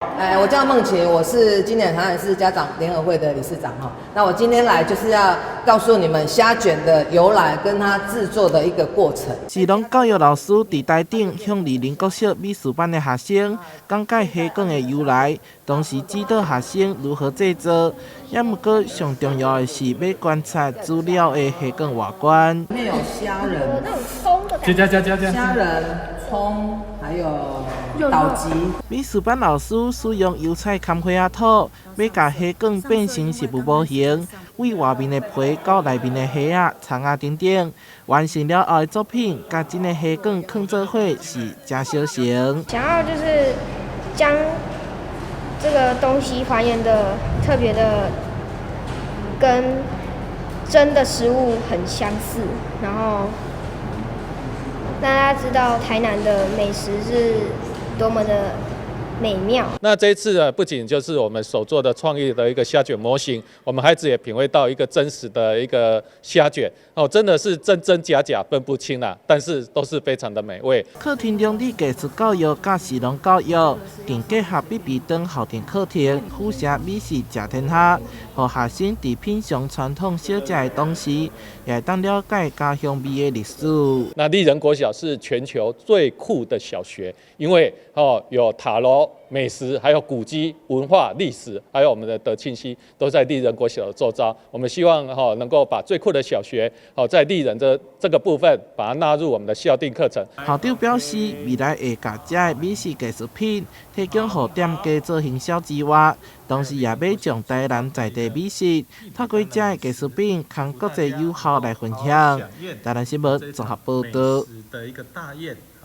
哎，我叫孟琴，我是今年台南市家長聯合會的理事長哈。那我今天來就是要告訴你們蝦捲的由來跟它製作的一個過程。士農教育老師佇台頂向麗人國小美術班的學生講解蝦捲的由來，同時指導學生如何製作。也毋過上重要的是欲觀察資料的蝦捲外觀。裡面有蝦仁、加加加加蝦仁、蔥，還有豆芩。美術班老師使用油彩崁花仔土，欲共蝦捲變成食物模型，對外面的皮到內面的蝦仔、蔥仔等等，完成了後的作品，佮真的蝦捲囥做伙是誠相像。想要就是將這個東西還原的特別的跟真的食物很相似，然後讓大家知道台南的美食是多麼的美妙。那這一次呢，不僅就是我們手做的創意的一個蝦捲模型，我們孩子也品味到一個真實的一個蝦捲，哦，真的是真真假假分不清啦，但是都是非常的美味。課程中的藝術教育佮食農教育，更結合必比登校訂課程，府城美食食天下，予學生佇品嘗傳統小食的同時，也會當了解家鄉味的歷史。那麗人國小是全球最酷的小學，因為哦有塔樓、美食，還有古蹟、文化、歷史，還有我們的德慶溪，都在麗人國小的周遭。我們希望哈能夠把最酷的小學，好在麗人的這個部分，把它納入我們的校定課程。校長表示，未來會共遮的美食藝術品提供予店家做行銷之外，同時也欲將台南在地美食透過遮的藝術品，向國際友好來分享。台南新聞綜合報導。的一個大宴。